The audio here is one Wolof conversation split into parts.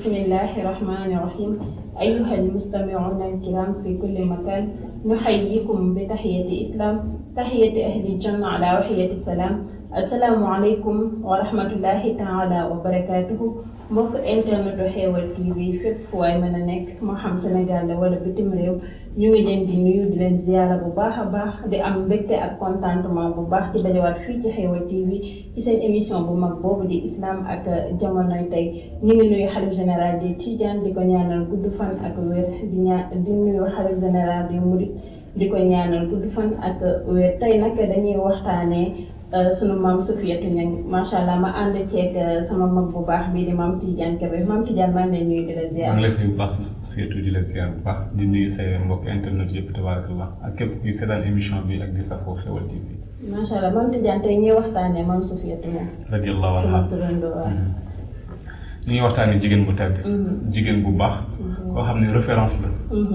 بسم الله الرحمن الرحيم أيها المستمعون الكرام في كل مكان نحييكم بتحية الإسلام تحية أهل الجنة على وحية السلام السلام عليكم ورحمة الله تعالى وبركاته mbokk internet du Xeweul TV fépp fu waay mën a nekk moo xam Sénégal la wala bitim réew ñu ngi leen di nuyu di leen ziyaara bu baax a baax di am mbégte ak contentement bu baax ci dajawaat fii ci Xeweul TV ci seen émission bu mag boobu di islam ak jamonoy tey ñu ngi nuyu xalif général di Tidiane di ko ñaanal gudd fan ak wér di nuyu xalif général di Murid di ko ñaanal gudd fan ak wér tey nag dañuy waxtaanee sunu maam Sofiyatu Ñaŋ macha allah ma ànd ceeg sama mag bu baax bii di maam Tidiane Kébé maam Tidiane maa ngi lay nuyu di la ziar. maa ngi lay fay bu baax Sofiyatu di la ziar bu baax di nuyu say mbokk internet yëpp tabaarakallah ak képp kuy seetaan émission bi ak di safoo Xeweul TV. macha allah maam Tidiane tey ñuy waxtaanee maam Sofiyatu Ñaŋ. radiyallahu anha sama turandoo waaw. ñu ngi waxtaanee jigéen bu tedd. jigéen bu baax. koo xam ne référence la.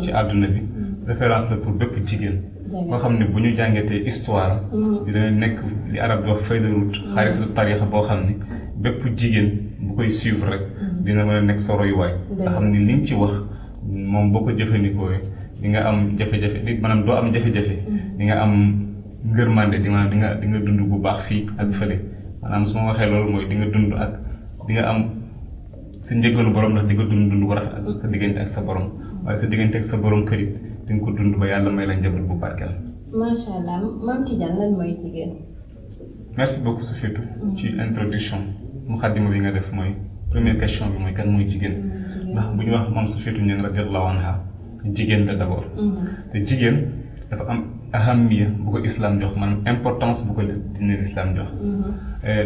ci àdduna bi. référence la pour bépp jigéen. koo xam ne bu ñu jàngatee histoire dina nekk li arab di wax feuille de route xaritu tarixa boo xam ne bépp jigéen bu koy suivre rek dina mën a nekk sa royuwaay nga xam ne liñ ci wax moom boo ko jëfandikoo di nga am jafe-jafe maanaam doo am jafe-jafe di nga am ngërmande di nga dund bu baax fii ak fële maanaam su ma waxee loolu mooy di nga dund ak di nga am sa njëgalu borom ndax di nga dund ko rafet ak sa diggante ak sa borom waaye sa diggante ak sa borom kërit di nga ko dund ba yàlla may la njaboot bu barkeel. macha allah maam Tidiane lan mooy jigéen. merci beaucoup Sofiyatu ci introduction muxaddima bi nga def mooy première question bi mooy kan mooy jigéen. ndax bu ñu wax maam Sofiyatu Ñaŋ radiyallahu anha jigéen la d'abord. te jigéen dafa am ahamiya bu ko islam jox maanaam importance bu ko diine l'islam jox.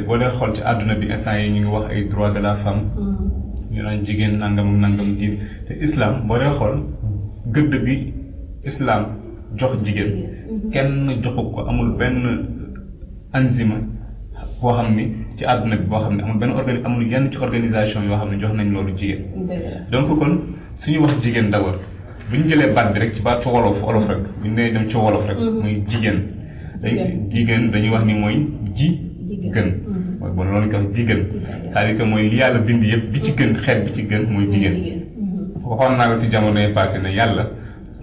boo dee xool ci àdduna bi instant yi ñu ngi wax ay droits de la femme. ñu naan jigéen nangam ak nangam diin te islam boo dee xool gëdd bi. islam jox jigéen kenn joxu ko amul benn enzima boo xam ni ci àdduna bi boo xam ne amul benn amul yenn ci organisation yoo xam ne jox nañ loolu jigéen donc kon suñu wax jigéen d'abord bu ñu jëlee baat bi rek ci baatu wolof rek bu ñu nee dem ci wolof rek muy jigéen jigéen dañuy wax ni mooy gën mooy bon loolu ko wax jigéen c'est-à-dire que mooy li yàlla bind yëpp bi ci gën xeet bi ci gën mooy jigéen waxoon naa la si jamono yi passé ne yàlla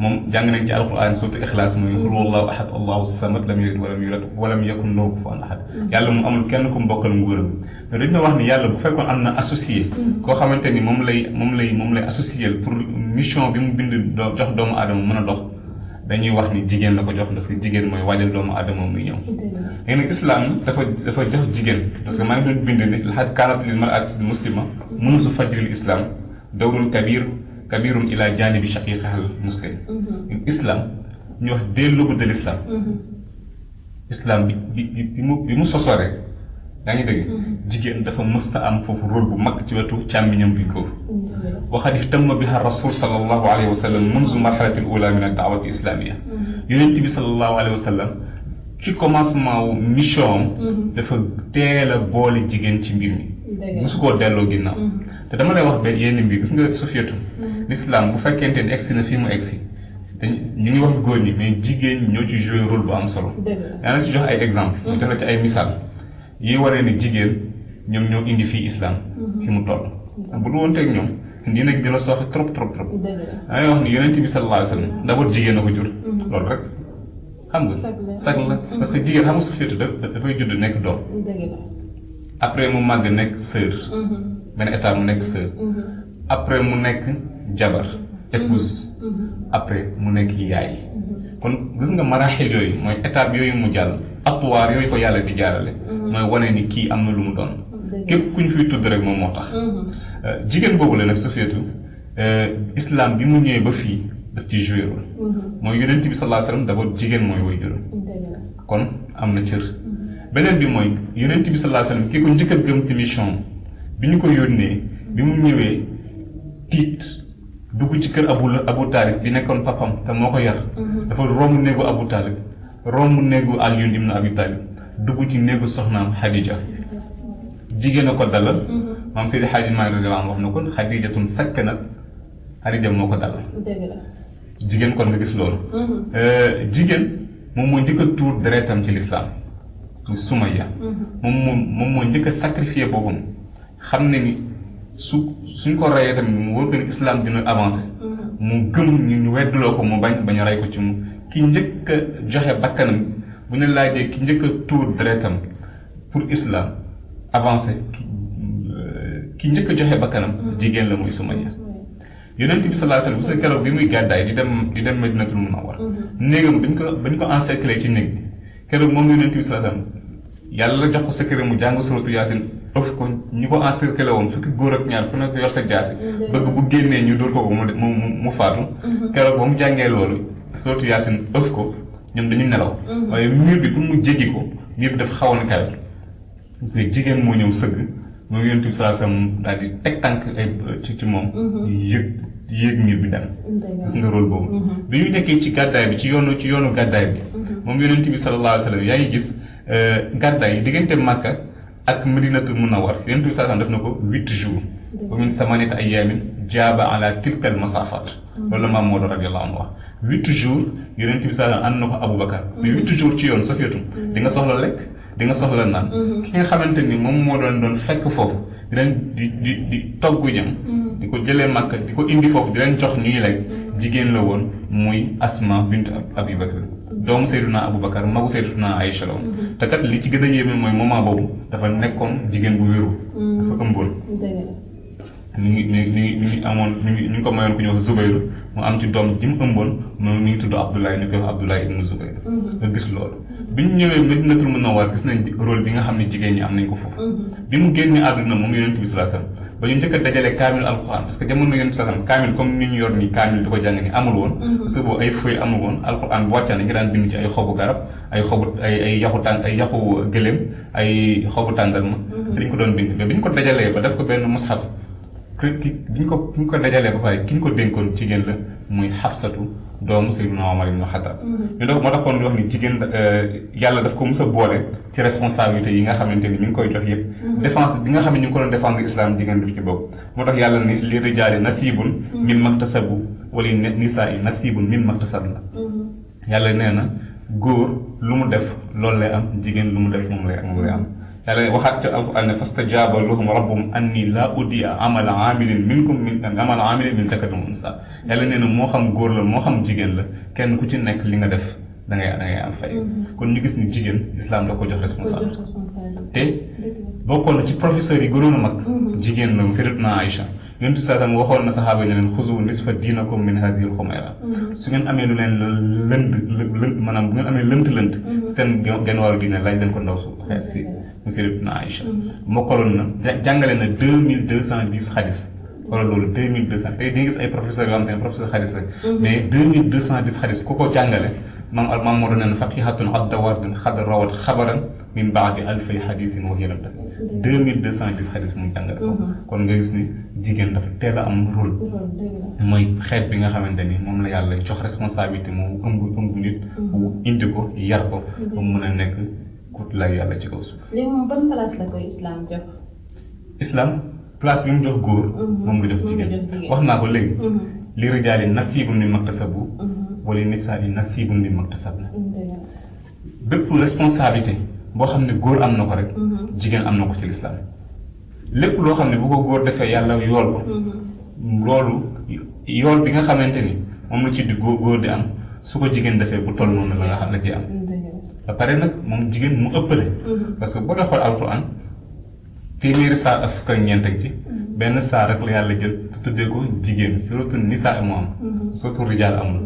moom jàng nañ ci alquran surtout ixlaas mooy qul huwallahu ahad allahu samad lam yalid walam yulad walam yakun lahu kufuwan ahad yàlla moom amul kenn ku mbokkal nguuram mais dañu wax ni yàlla bu fekkoon am na associé koo xamante ni moom lay associé pour mission bi mu bind jox doomu aadama mën a dox dañuy wax ni jigéen la ko jox parce que jigéen mooy waajal doomu aadama muy ñëw léegi nag islam dafa jox jigéen parce que maa ngi doon bind ni laxad kaanat lil mar'ati muslima munzu fajril islam dawrun kabirun ila janibi shaqiqihal muslim islam ñu wax dès l'aube de l'islam islam bi mu sosoo rek yaa ngi dégg jigéen dafa mës a am foofu rôle bu mag ci wetu càmmiñam bi góor waxad ihtamma biha rasul sallallahu alayhi wa sallam munzu marhalatil ula min ad-da'wati islamiyya yonent bi sallallahu alayhi wa sallam ci commencement wu mission dafa teel a boole jigéen ci mbir mi musu koo delloo ginnaaw te dama lay wax benn yenn mbir gis nga Sofiyatu l'islam bu fekkente ni egsi na fii mu egsi ñu ngi wax góor ñi mais jigéen ñoo ci joué rôle bu am solo yaa na si jox ay exemple ñu def la ci ay misaal yi waree ne jigéen ñoom ñoo indi fii islam fi mu toll bu du woon teeg ñoom dina dina sooxe trop dangay wax ni yonent bi sallallahu alayhi wa sallam d'abord jigéen a ko jur loolu rek xam nga sag la parce que jigéen xam nga Sofiyatu dafay judd nekk doom après mu màgg nekk sœur benn état mu nekk sœur après mu nekk jabar épouse après mu nekk yaay kon gis nga maraaxil yooyu mooy étape yooyu mu jàll atuwaar yooyu ko yàlla di jaarale mooy wane ni kii am na lu mu doon képp ku ñu fiy tudd rek moom moo tax jigéen boobu la nag Sofiyatu islam bi mu ñëwee ba fii daf ci joué rôle mooy yonent bi sallallahu alayhi wasallam d'abord jigéen mooy way juróom kon am na cër beneen bi mooy yonent bi sallallahu alayhi wasallam ki ko njëkk a gëm ci mission bi ñu ko yónnee bi mu ñëwee tiit dugg ci kër Abu Talib bi nekkoon papam te moo ko yar dafa romb néegu Abu Talib romb néegu Aliyun ibn Abi Talib dugg ci néegu soxnaam Xadija jigéen a ko dalal maam Seydi Hadji Malick radiyallahu anhu wax na kon Xadijatun sakkanat Xadija moo ko dalal jigéen kon nga gis loolu jigéen moom moo njëkk a tuur deretam ci l'islam Sumayya moom moo njëkk a sacrifié boppam xam ne ni suñ ko reyee tamit mu wóor ko ni islam dina avancé mu gëm ñu wedduloo ko mu bañ a rey ko ci mu ki njëkk a joxe bakkanam bu ñu laajee ki njëkk a tuur deretam pour islam avancé ki njëkk a joxe bakkanam jigéen la muy Sumayya yonent bi sallallahu alayhi wasallam keroog bi muy gàddaay di dem Madinatul Munawwar néegam bañ ko encercler ci néeg bi keroog moom yonent bi sallallahu alayhi wasallam yàlla jox ko secret mu jàng suratu Yaasin ëf ko ñi ko encercler woon fukki góor ak ñaar ku nekk yor sa jaasi bëgg bu génnee ñu dóor ko mu faatu keroog ba mu jàngee loolu suratu Yaasin ëf ko ñoom dañu nelaw waaye mur bi pour mu jéggi ko mur bi dafa xawoon kawe parce que jigéen moo ñëw sëgg moom yonent bi sallallahu alayhi wasallam daal di teg tànk ay ci moom yéeg mur bi dem gis nga rôle boobu bi ñu nekkee ci gàddaay bi ci yoonu gàddaay bi moom yonent bi sallallahu alayhi wasallam yaa ngi gis gàddaay diggante Makka ak Madinatul Munawwar yonent bi sallallahu alayhi wasallam def na ko 8 jours wa min samaniyati ayyamin jaaba ala tilkal masafat loolu la Maam Maodo radiyallahu anhu wax 8 jours yonent bi sallallahu alayhi wasallam ànd na ko Aboubacar mais 8 jours ci yoon Safiyatu di nga soxla lekk di nga soxla naan ki nga xamante ni moom moo doon fekk foofu di leen di togg ñam di ko jëlee Makka di ko indi foofu di leen jox ñuy lekk jigéen la woon muy Asma bint Abi Bakr doomu Seydina Aboubacar magu Seydina Aïcha la woon te kat li ci gën a yéeme mooy moment boobu dafa nekkoon jigéen bu wéru dafa ëmboon mi ngi ko mayoon ku ñëw Zubayru mu am ci doom ji mu ëmboon moom mi ngi tudd Abdoulaye ñu koy wax Abdoulaye ibnu Zubayr nga gis loolu bi ñu ñëwee Madinatul Munawwar gis nañ rôle bi nga xam ne jigéen ñi am nañ ko foofu bi mu génnee àdduna moom yonent bi sallallahu alayhi wasallam ba ñu njëkk a dajale kaamil alquran parce que jamono yonent bi sallallahu alayhi wasallam kaamil comme ni ñu yor nii kaamil di ko jàng ni amul woon parce que boobu ay feuilles amul woon alquran bu wàccaan dañu daan bind ci ay xobu garab ay yaxu gëléem ay xobu tàndarma ci dañ ko doon bind mais bi ñu ko dajalee ba def ko benn mushaf bi ñu ko dajalee ba pare ki ñu ko dénkoon jigéen la muy Xafsatu doomu Seydina Omar ibn Xattaab ñu dox moo taxoon di wax ni jigéen yàlla daf ko mës a boole ci responsabilité yi nga xamante ni mi ngi koy jox yëpp défense bi nga xam ne ñu ngi ko doon défendre islam jigéen daf ci bokk moo tax yàlla ni li rijaali nasibun min maktasabu wala nisaa yi nasibun min maktasabna yàlla nee na góor lu mu def loolu lay am jigéen lu mu def moom lay am yàlla waxaat ci alquran ne fastajaaba lahum rabbuhum anni laa udi'a amala amilin min zakarin wa unsa yàlla nee na moo xam góor la moo xam jigéen la kenn ku ci nekk li nga def da ngay am fay kon ñu gis ni jigéen islam da ko jox responsable te bokkoon na ci professeurs yi gënoon a mag jigéen la Sayyidatuna Aïcha yonent bi sallallahu alayhi wasallam waxoon na saxaaba yi ne leen xuzu nisfa diinakum min hazihi al-xumayra su ngeen amee lu leen lënt maanaam bu ngeen amee lënt seen genn wàllu diine laaj leen ko ndaw su xeet si mu Sayyidatuna Aïcha mokkaloon na jàngale na 2210 xadis wala loolu 2200 tey di nga gis ay professeurs yoo xam te ne professeur xadis rek mais 2210 xadis ku ko jàngale maam moo doon ne faqihatun adda wardin xad rawat xabaran min baadi alfay xadisin wa hiya lam tas 2210 xadis mu jàngale ko kon nga gis ni jigéen dafa teel a am rôle mooy xeet bi nga xamante ni moom la yàlla jox responsabilité mu ëmb nit bu indi ko yar ko ba mu mën a nekk kut lay yàlla ci kaw suuf. léegi moom ban place la koy islam jox. islam place bi mu jox góor moom la jox jigéen wax naa ko léegi li rijaali nasibun min maktasabu wala nisaa nasibun min maktasabna bépp responsabilité boo xam ne góor am na ko rek jigéen am na ko ci lislaam lépp loo xam ne bu ko góor defee yàlla yool ko loolu yool bi nga xamante ni moom la ci di góor di am su ko jigéen defee bu toll noonu la nga xam la ci am ba pare nag moom jigéen mu ëppale parce que boo dee xool alquran téeméeri saar ak fukk ak ñeent ak ci benn saar rek la yàlla jël tuddee ko jigéen surtout nisaa moo am surtout rijaal amul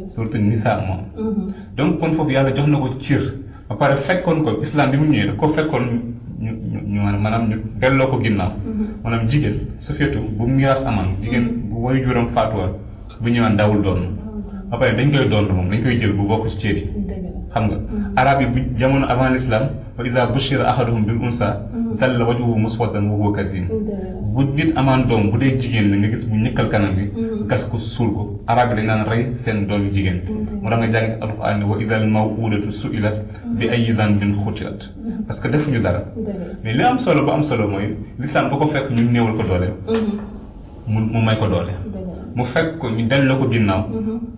surtout nisaa moo am donc kon foofu yàlla jox na ko cër ba pare fekkoon ko islam bi mu ñëwee daf ko fekkoon ñu maanaam ñu delloo ko ginnaaw maanaam jigéen su feetu bu miraas amaan jigéen bu way juram faatuwaat bu ñëwaan daawul doon ba pare dañ koy doon moom dañ koy jël bu bokk ci cër yi xam nga arab yi bu jamono avant l'islam wa iza bushira ahaduhum bil unsa zalla wajhuhu muswaddan wa huwa kazim bu nit amaan doom bu dee jigéen la nga gis bu ñëkkal kanam bi gas ko suul ko arab yi dañ naan rey seen doomi jigéen moo tax nga jàng alquran wa iza al maw'udatu su'ilat bi ayyi zanbin qutilat parce que defuñu dara mais li am solo ba am solo mooy l'islam ba ko fekk ñu néewal ko doole mu may ko doole mu fekk ko ñu delloo ko ginnaaw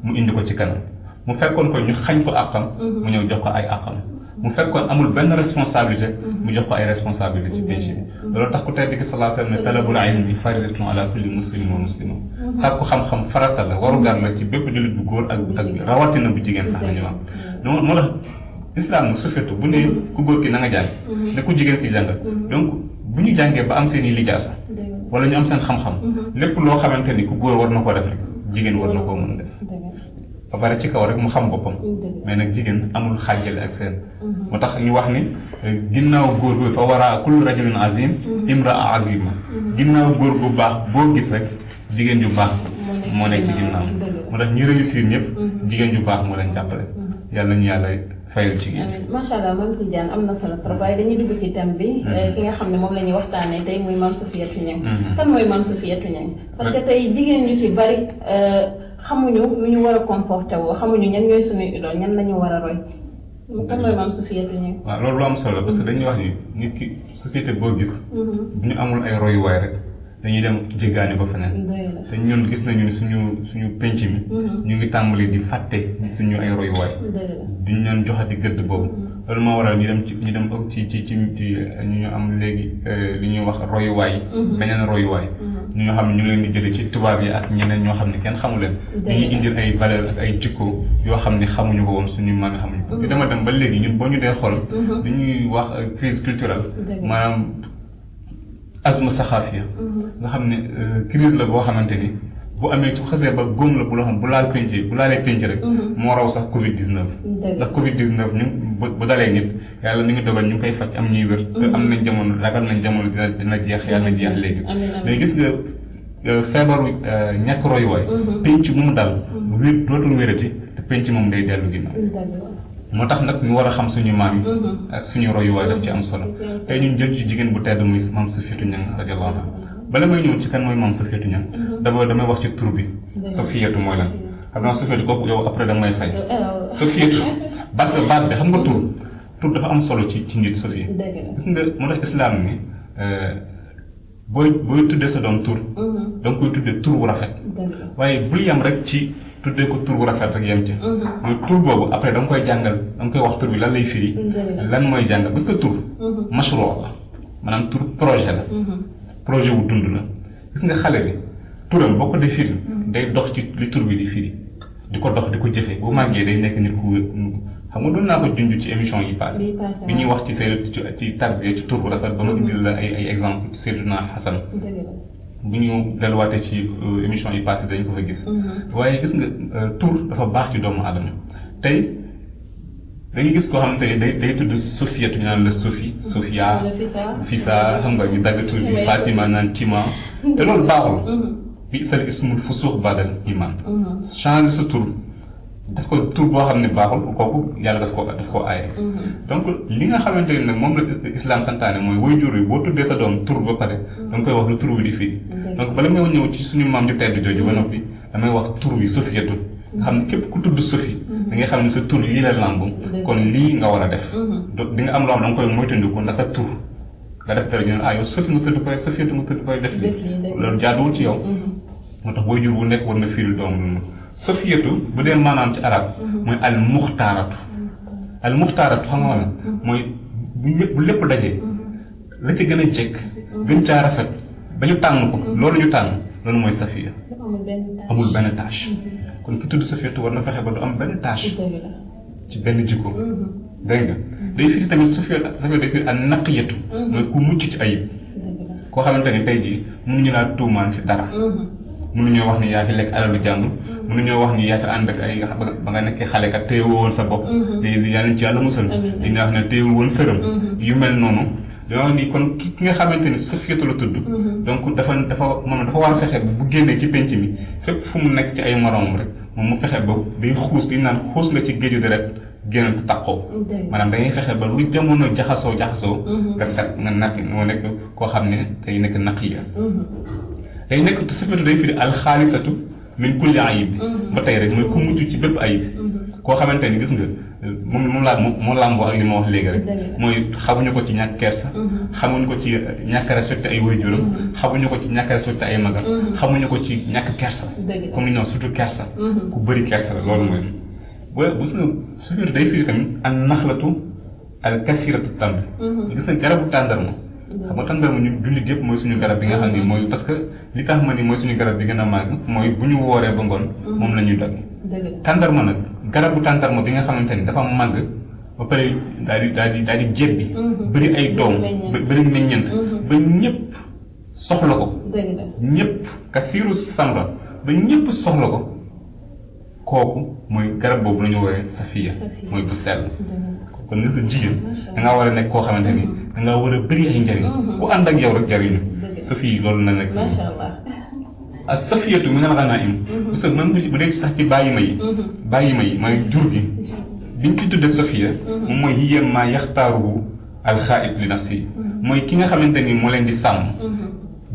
mu indi ko ci kanam mu fekkoon ko ñu xañ ko àqam mu ñëw jox ko ay àqam mu fekkoon amul benn responsabilité mu jox ko ay responsabilité ci penc bi loolu tax ku tedd ki sallallahu alayhi wa sallam ne talabul ilmi faridatun ala kulli muslimin wa muslima sàkku xam-xam farata la warugar la ci bépp jullit bu góor ak rawatina bu jigéen sax la ñu am donc moo tax islam nag su fetu bu ne ku góor ki na nga jàng ne ku jigéen ki jàngal donc bu ñu jàngee ba am seen i lijaasa wala ñu am seen xam-xam lépp loo xamante ni ku góor war na ko def rek jigéen war na koo mën a def ba pare ci kaw rek mu xam boppam mais nag jigéen amul xaajale ak seen moo tax ñu wax ni ginnaaw góor gu fa war a kullu rajulin azim imraa azima ginnaaw góor gu baax boo gis rek jigéen ju baax moo nekk ci ginnaaw moo tax ñi réussir ñëpp jigéen ju baax moo leen jàppale yàlla ñu yàlla fayal jigéen. macha allah Mame Tidiane am na solo trop waaye dañuy dugg ci thème bi. ki nga xam ne moom la ñuy waxtaanee tey muy Mame Sofiatou Niang. kan mooy Mame Sofiatou Niang. parce que tey jigéen ñu ci bari xamuñu nu ñu war a comporté woo xamuñu ñan ñooy suñuy idole ñan la ñu war a roy. kan mooy Mame Sofiatou Niang. waaw loolu lu am solo parce que dañuy wax ni nit ki société boo gis. bu ñu amul ay royuwaay rek dañuy dem jéggaani ba feneen. te ñun gis nañu ni suñu penc mi. ñu ngi tàmbali di fàtte suñu ay royuwaay. duñu leen joxati gëdd boobu. loolu moo waral ñu dem ci ñu am léegi li ñuy wax royuwaay yi. beneen royuwaay. ñu nga xam ne ñu ngi leen di jëlee ci tubaab yi ak ñeneen ñoo xam ne kenn xamu leen. dañuy indil ay valeur ak ay jikko yoo xam ne xamuñu ko woon suñu maam yi xamuñu ko. te dama dem ba léegi ñun boo ñu dee xool. dañuy wax crise culturelle. maanaam azma saxaafiya nga xam ne crise la boo xamante ni bu amee ci xasee ba góom la bu loo xam bu laalee penc rek moo raw sax Covid 19. ndax Covid 19 ñu bu dalee nit yàlla ni ngi dogal ñu ngi koy faj am ñuy wér. te am nañ jamono ragal nañ jamono dina jeex yàlla na jeex léegi. mais gis nga feebaru ñàkk royuwaay. penc mu mu dal wér dootul wérati te penc moom day dellu ginnaaw. moo tax nag ñu war a xam suñu maam yi ak suñu royuwaay daf ci am solo tey ñun jël ci jigéen bu tedd muy Mame Sofiatou Niang radiyallahu anha bala may ñëw ci kan mooy Mame Sofiatou Niang d'abord damay wax ci tur bi Sofiatou mooy lan xam naa Sofiatou kooku yow après da may fay Sofiatou parce que baat bi xam nga tur dafa am solo ci nit Sofia gis nga moo tax islam ni booy tuddee sa doom tur da nga koy tuddee tur wu rafet waaye bul yam rek ci tuddee ko tur bu rafet rek yem ci mooy tur boobu après da nga koy jàngal da nga koy wax tur bi lan lay firi lan mooy jàngal parce que tur mashru' la maanaam tur projet la projet wu dund la gis nga xale bi turam boo ko dee firi day dox ci li tur bi di firi di ko dox di ko jëfee bu màggee day nekk nit ku xam nga doon naa ko junj ci émission yi passé bi ñuy wax ci tarbiya ci tur bu rafet ba ma indil la ay exemple Seydina Hassan bu ñu delluwaatee ci émission yi passé dañ ko fa gis waaye gis nga tur dafa baax ci doomu aadama tey dañuy gis koo xamante ne day tudd Sofiatou ñu naan la Sofia Fisa xam nga ñu dagg tur bi Fatima naan Tima te loolu baaxul bi sal ismul fusuuq ba'dal iman changer sa tur daf ko tur boo xam ne baaxul kooku yàlla daf ko aaye donc li nga xamante ne nag moom la islam santaane mooy waajur yi boo tuddee sa doom tur ba pare da nga koy wax lu tur bi di fii donc bala may ñëw ci suñu maam ju tedd jooju ba noppi damay wax tur bi Sofiatou nga xam ne képp ku tudd Sophie da ngay xam ne sa tur lii la làmb kon lii nga war a def di nga am loo xam da nga koy moytandiku ndax sa tur nga def dara ñu ne yow Sophie nga tudd koy Sofiatou nga tudd koy def lii loolu jaaduwul ci yow moo tax waajur bu nekk war na firil doom lu Sofiatou bu dee maanaam ci arab mooy al muxtaaratu xam nga la mooy bu lépp dajee la ci gën a jekk gën caa rafet ba ñu tànn ko loolu ñu tànn loolu mooy Safia amul benn tâche kon ki tudd Sofiatou war na fexe ba du am benn tâche ci benn jikko dégg nga day firi tamit Sofiatou day firi an naqiyatu mooy ku mucc ci ayib koo xamante ni tey jii mënuñu laa tuumaan ci dara mënuñoo wax ni yaa fi lekk alalu jàmbur mënuñoo wax ni yaa fi ànd ak ay ba nga nekkee xale kat téyewu woon sa bopp yàlla ci yàlla musal li nga wax ne téyewu woon sërëm yu mel noonu yoo ni kon ki nga xamante ni Sofiatou la tudd donc dafa war a fexe bu génnee ci penc mi fépp fu mu nekk ci ay moromam rek moom mu fexe ba day xuus li naan xuus nga ci géeju deret génn taqoo maanaam dangay fexe ba lu jamono jaxasoo nga set nga nakki moo nekk koo xam ne tey nekk naqiya day nekk te Sofiatou day firi alxaalisatu min kulli ayib ba tey rek mooy ku mucc ci bépp ayib koo xamante ni gis nga moom làmboo ak li ma wax léegi rek mooy xamuñu ko ci ñàkk kersa xamuñu ko ci ñàkk respecté ay waajuram xamuñu ko ci ñàkk respecté ay magam xamuñu ko ci ñàkk kersa comme ni ñoo surtout kersa ku bëri kersa la loolu mooy bu gis nga Sofiatou day firi tamit an naxlatu al kasiratu tamr gis nga garabu tàndarma xam nga tàndarma ñu jullit yëpp mooy suñu garab bi nga xam ne mooy parce que li tax ma ni mooy suñu garab bi gën a màgg mooy bu ñu wooree ba ngoon moom la ñuy dog tàndarma nag garabu tàndarma bi nga xamante ni dafa màgg ba pare daal di jebbi bëri ay doom bëri meññeent ba ñëpp soxla ko ñëpp kasiru samra ba ñëpp soxla ko kooku mooy garab boobu la ñu woowee safiya mooy bu sell kon nga sa jigéen da ngaa war a nekk koo xamante ni da ngaa war a bëri ay njëriñ ku ànd ak yow rek jariñu safiya loolu na nekk macha allah ak safiyatu min al-ghanaim parce que même bu dee sax ci bàyyi ma yi mooy jur gi biñ ci tudde safiya moom mooy hiya ma yaxtaaruhu al-xaa'it li nafsi mooy ki nga xamante ni moo leen di sàmm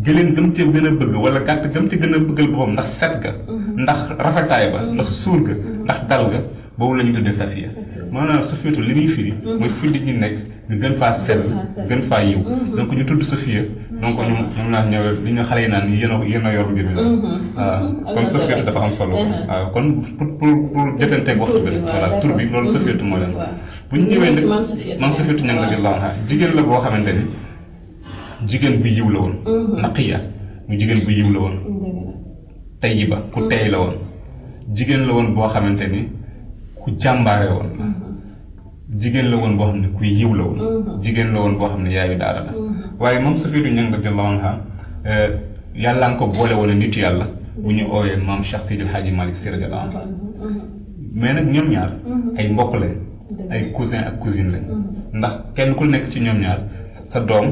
gëleen gëm ci gën a bëgg wala gàtt gëm ci gën a bëggal boppam ndax set ga ndax rafetaay ba ndax suur ga ndax dal ga boobu la ñu tuddee safiya maanaam safiyatu li muy firi mooy fu nit ñi nekk nga gën faa sell gën faa yiw donc ñu tudd safiya donc ñoom naa ñëw li ñu xale yi naan yéen a yor mbir mi la waaw kon safiyatu dafa am solo waaw kon pour jëtanteeg waxtu bi voilà tur bi loolu safiyatu moo leen bu ñu ñëwee nag maam safiyatu ñang radiyallahu anha jigéen la boo xamante ni jigéen bu yiw la woon naqiya mu jigéen bu yiw la woon tayyiba ku teey la woon jigéen la woon boo xamante ni ku jàmbaare woon jigéen la woon boo xam ne ku yiw la woon jigéen la woon boo xam ne yaayu daara la waaye moom Safiyatu Ñaŋ radiyallahu anha yàlla nga ko boole woon nitu yàlla bu ñu ooyee maam Cheikh Seydil Hadji Malick Sy radiyallahu anhu mais nag ñoom ñaar ay mbokk lañ ay cousin ak cousine lañ ndax kenn ku nekk ci ñoom ñaar sa doom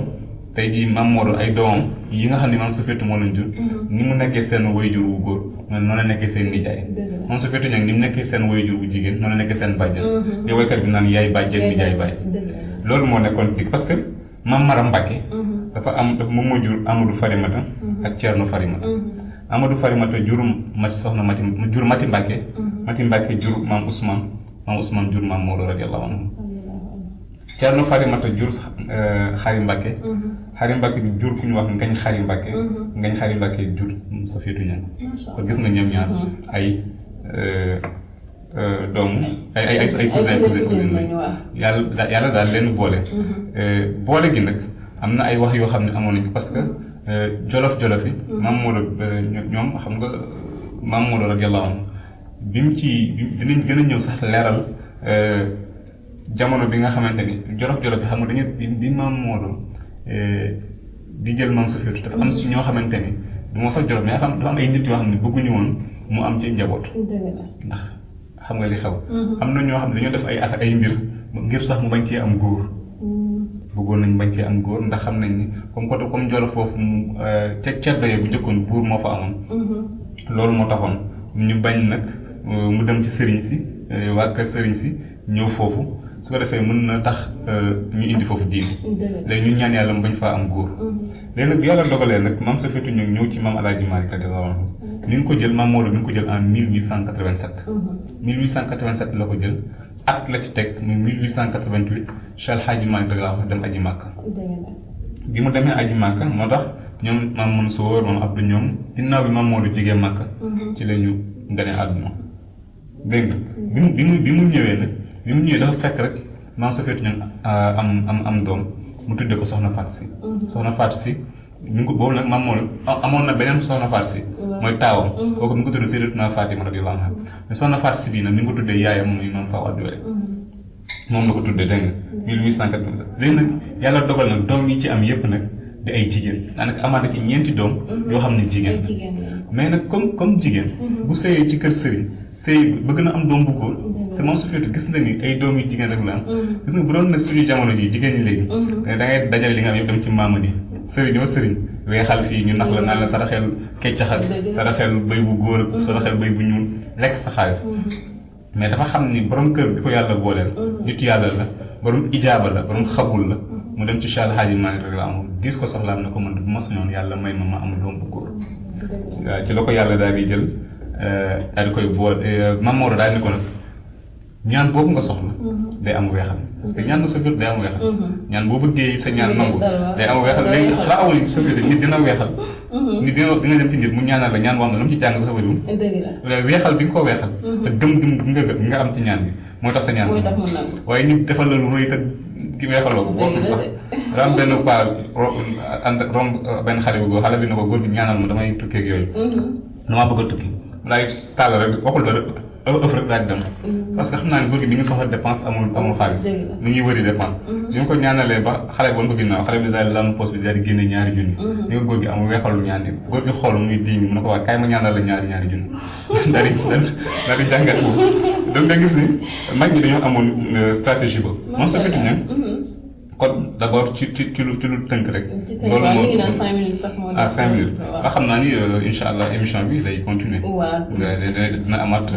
tey jii maam Maodo ay doomam yi nga xam ne maam Safiyatu moo leen jur ni mu nekkee seen waajur wu góor noonu la nekkee seen nijaay moom Safiyatu Ñaŋ ni mu nekkee seen waajur wu jigéen noonu la nekkee seen bàjjen yow waykat bi naan yaay bàjjen nijaay bàyyi loolu moo nekkoon dig parce que maam Maram Mbàkke moom moo jur Amadou Farimata ak Thierno Farimata Amadou Farimata jur Mati Mbàkke Mati Mbàkke jur maam Ousmane jur maam Maodo radiyallahu anhu Thierno Farimata jur Xari Mbàkke Xari Mbàkke jur ku ñu wax Ngañ Xari Mbàkke Ngañ Xari Mbàkke jur Safiyatu Ñaŋ kon gis nga ñoom ñaar ay doomu ay cousin yàlla daal leen boole gi nag am na ay wax yoo xam ne amoon nañ ko parce que jolof yi maam Maodo ñoom xam nga maam Maodo radiyallahu anhu bi mu ci dinañ gën a ñëw sax leeral jamono bi nga xamante ni jolof yi xam nga dañu di maam Maodo di jël maam Safiyatu dafa am si ñoo xamante ni du moo sax jolof mais dafa am ay nit yoo xam ne bëgguñu woon mu am ci njaboot ndax xam nga li xew am na ñoo xam ne dañoo def ay mbir ngir sax mu bañ cee am góor bëggoon nañ bañ cee am góor ndax xam nañ ni comme jolof foofu ca ceddo bu njëkkoon buur moo fa amoon loolu moo taxoon ñu bañ nag mu dem ci sëriñ si waa kër sëriñ si ñëw foofu su ko defee mën na tax ñu indi foofu diine léegi ñu ñaan yàlla mu bañ faa am góor léegi nag bi yàlla dogalee nag maam Safiyatu ñu ñëw ci maam Alaaji Maalik radiyallahu anhu mi ngi ko jël maam Maodo mi ngi ko jël en 1887 1887 la ko jël at la ci teg muy 1888 Cheikh Hadji Malick radiyallahu anhu dem aji Màkka bi mu demee aji Màkka moo tax ñoom maam Mansour maam Abdou ñoom ginnaaw bi maam Maodo jógee Màkka ci la ñu gane àdduna dégg nga bi mu ñëwee nag bi mu ñëwee dafa fekk rek maam Safiyatu Ñaŋ am doom mu tuddee ko soxna Faat Si soxna Faat Si ñu ngi ko boobu nag maam Maodo amoon na beneen soxna Faat Si mooy taawam kooku mi ngi ko tuddee Sayyidatuna Fatima radiyallahu anha mais soxna Faat Si bii nag mi ngi ko tuddee yaayam muy maam Faaw Addoore moom la ko tuddee dégg nga 1887 léegi nag yàlla dogal nag doom yi ci am yépp nag di ay jigéen daanaka amaat na ci ñeenti doom yoo xam ne jigéen mais nag comme jigéen bu sëyee ci kër sëriñ sëy bëgg na am doom bu góor te moom Safiyatu gis na ni ay doom yu jigéen rek la am gis nga bu doon nag suñu jamono ji jigéen ñi léegi da ngay dajale li nga am yëpp dem ci maamadi sëriñoo sëriñ weexal fii ñu nax la naan la saraxel keccaxal saraxel béy bu góor saraxel béy bu ñuul lekk sa xaalis mais dafa xam ni borom kër bi ko yàlla booleel nitu yàlla la borom ijaaba la borom xabul la mu dem ci Cheikh Hadji Malick rek la am gis ko soxlaam na ko man bu ma sañoon yàlla may ma am doom bu góor waaw ci la ko yàlla daal di jël daal di koy bool Maam Maodo daal di ko nag ñaan boobu nga soxla day am weexal parce que ñaan na Safiyatu day am weexal ñaan boo bëggee sa ñaan nangu day am weexal léegi xanaa awul Safiyatu nit dina weexal nit dina dem ci nit mu ñaanal la ñaan wax na lu mu ci jàng sax wariwul weexal bi nga ko weexal te gëm nga am ci ñaan bi mooy tax sa ñaan waaye nit defal la lu rëy te ki weexaloo ko bokkul sax ram benn paa romb benn xale bu góor xale bi ne ko góor gi ñaanal ma damay tukkee ak yooyu damaa bëgg a tukki mu daay tàll rek waxul dara ëpp rek daal di dem parce que xam naa ne góor gi mi ngi soxla dépense amul xaalis mi ngi wëri dépense bi nga ko ñaanalee ba xale bi woon ko ginnaaw xale bi daal di lam poste bi daal di génne ñaari junni ni ko góor gi amul weexalul ñaan yi góor gi xool muy di mu ne ko waa kaay ma ñaanal la ñaari junni daal di jàngat boobu donc nga gis ni mag ñi dañoo amoon stratégie ba moom sa fitu ña kon d' abord ci lu tënk rek. loolu moo ngi naan 5 minutes sax moo. 5 minutes. waaw xam naa ni incha allah émission bi day continuer. waaw dina amaat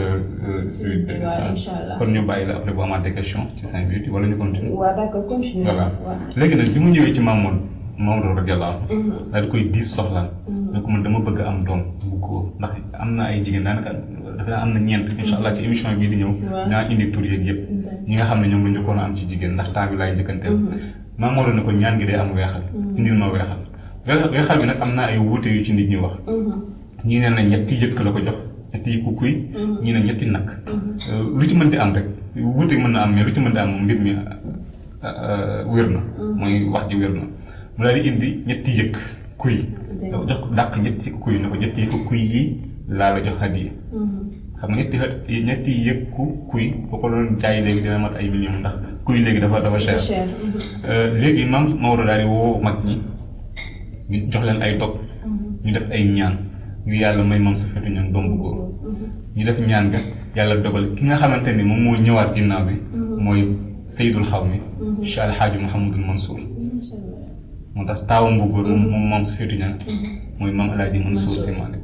suite. waaw incha allah kon ñu bàyyi la après bu amaat des questions ci 5 minutes wala ñu continuer. waaw d' accord continuer. voilà léegi nag bi mu ñëwee ci Mamadou radiyallahu anhu daal di koy diis soxla. ne ko man dama bëgg am doom bu góor ndax am na ay jigéen daanaka dafa am na ñeent. incha allah ci émission bii di ñëw. ñaa indi tur yeeg yëpp. ñi nga xam ne ñoom la njëkkoon a am ci jigéen ndax temps bi laay njëkkanteel. Mamadou ne ko ñaan gi day am weexal. indil ma weexal bi nag am na ay wuute yu ci nit ñi wax. ñii ne na ñetti yëkk la ko jox ñetti yëkku kuy. ñii ne ñetti nag. lu ci mën di am rek wuute mën na am mais lu ci mën di am mbir mi wér na. mooy wax ji wér na mu daal di indi ñetti yëkk kuy. jox ko dàq ñetti kuy ne ko ñetti yëkku kuy yi laa la jox hadiya. xam nga ñetti yëkku kuy boo ko doon jaay léegi dina mat ay millions ndax kuy léegi dafa cher. léegi maam Maodo daal di woo mag ñi ñu jox leen ay dog ñu def ay ñaan ngir yàlla may mam su fetu ñoom doom bu góor ñu def ñaan nga yàlla dogal ki nga xamante ni moom moo ñëwaat ginnaaw bi mooy Seydul Xawmi Cheikh Alhaaji Mouhamadul Mansour moo tax taawam bu góor moom mam su fetu ñaan mooy mam Alaaji Mansour Si Maalik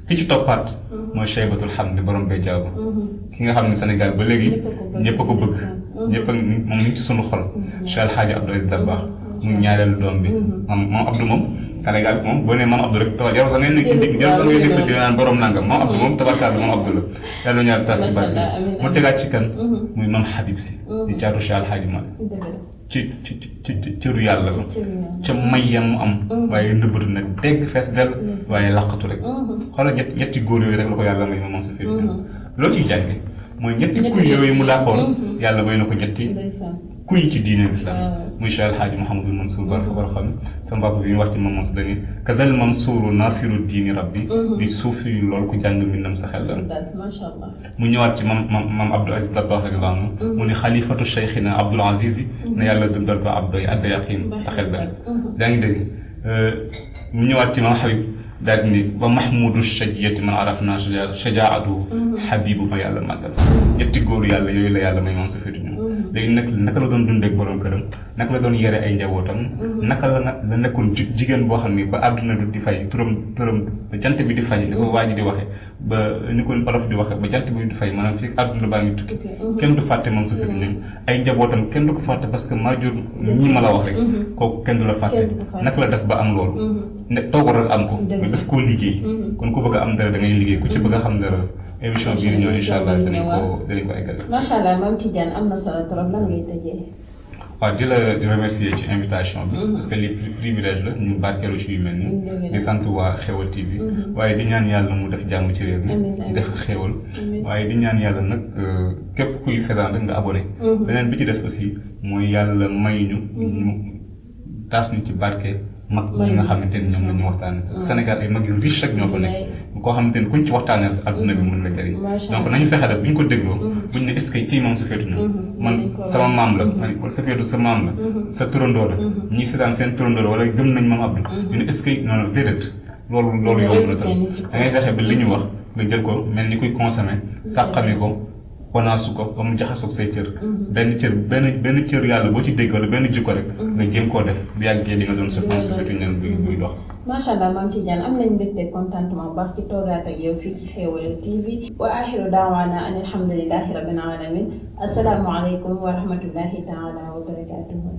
ki ci toppaat mooy Cheybatul Hamdi borom bay jaabu ki nga xam ne Sénégal ba léegi ñëpp a ko bëgg ñëpp a moom ni ci sunu xol Cheikh Alhaaji Abdou Aziz Dabakh mu ñaareelu doom bi moom Abdou moom Sénégal moom boo nee maam Abdou rek tawa yow sax ngeen nekk yow sax ngeen nekk di naan borom nangam moom Abdou moom tabarkaal moom Abdou la yàlla ñaar tas si barke mu tegaat ci kan muy maam Habib Si di caatu Cheikh Alhaaji Malick ci cëru yàlla la ca mayam mu am waaye nëbbatu nag dégg fees del waaye laqatu rek xoolal ñetti góor yooyu rek la ko yàlla may moom sa fépp loo ciy jànge mooy ñetti kuy yooyu mu daaxoon yàlla may na ko ñetti kuy ci diine islam muy Cheikh Alhaaji Mouhamadul Mansour war xam sama papa bi ñu wax ci moom Mansour dañuy kazal Mansouru nasiru diini rabbi di suufi yu loolu ku jàng mbindam sa xel la mu ñëwaat ci mam Abdou Aziz Dabakh radiyallahu anhu mu ne xalifatu cheikhina Abdoul Aziz ne yàlla dundal ko abdoy adda yaqin sa xel benn yaa ngi dégg mu ñëwaat ci mam Habib daal di ni ba mahmudu shajiyati man arafna shajaatu habibu ma yàlla màggal ñetti góor yàlla yooyu la yàlla may moom su fetu ñu léegi nag naka la doon dundeek borom këram naka la doon yere ay njabootam naka la nekkoon jigéen boo xam ni ba àdduna du di fay turam ba jant bi di fay ni ko waa ji di waxe ba ni ko olof di waxe ba jant bi di fay maanaam fii àdduna baa ngi tukki kenn du fàtte moom su fetu ñu ay njabootam kenn du ko fàtte parce que maa jur ñii ma la wax rek kooku kenn du la fàtte naka la def ba am loolu ne toog rek am ko daf koo liggéey kon ku bëgg a am dara da ngay liggéey ku ci bëgg a xam dara émission bii di ñëw incha allah danañ ko eggal. macha allah Mame Tidiane am na solo trop lan ngay tëjee. waaw di la remercier ci invitation bi. parce que li privilège la ñu barkeelu ci yu mel nii. di sant waa Xéwal TV. waaye di ñaan yàlla mu def jàmm ci réew mi. def xéwal. waaye di ñaan yàlla nag képp kuy seetaan rek nga abonné. beneen bi ci des aussi mooy yàlla may ñu taas ñu ci barke. mag ñi nga xamante ni ñoom la ñu waxtaanee. Sénégal ay mag yu riche rek ñoo fa nekk. koo xamante ni kuñ ci waxtaanee adduna bi mën la jëriñ. donc nañu fexe rek bu ñu ko dégloo. buñ ne est-ce que kii moom su feetu ñu. man sama maam la man sa feetu sa maam la. sa turandoo la. ñi seetaan seen turandoo la wala gëm nañ maam Abdou. ñu ne est-ce que non non déedéet. loolu yomb na tam da ngay fexe ba li ñu wax nga jël ko mel ni kuy consommer sàqami ko. wanaasu ko ba mu jaxasoog say cër. benn cër yàlla boo ci dégg wala benn jikko rek. nga jéem koo def bu yàggee di nga doon sa fetu ñan buy dox. macha allah Mame Tidiane am nañ mbégte contentement baax ci toogaat ak yow fii ci Xéwal TV. wa axiru daawaana an alhamdulillahi rabbil alamin assalaamu aleykum wa rahmatullahi taala wa barakatuhu.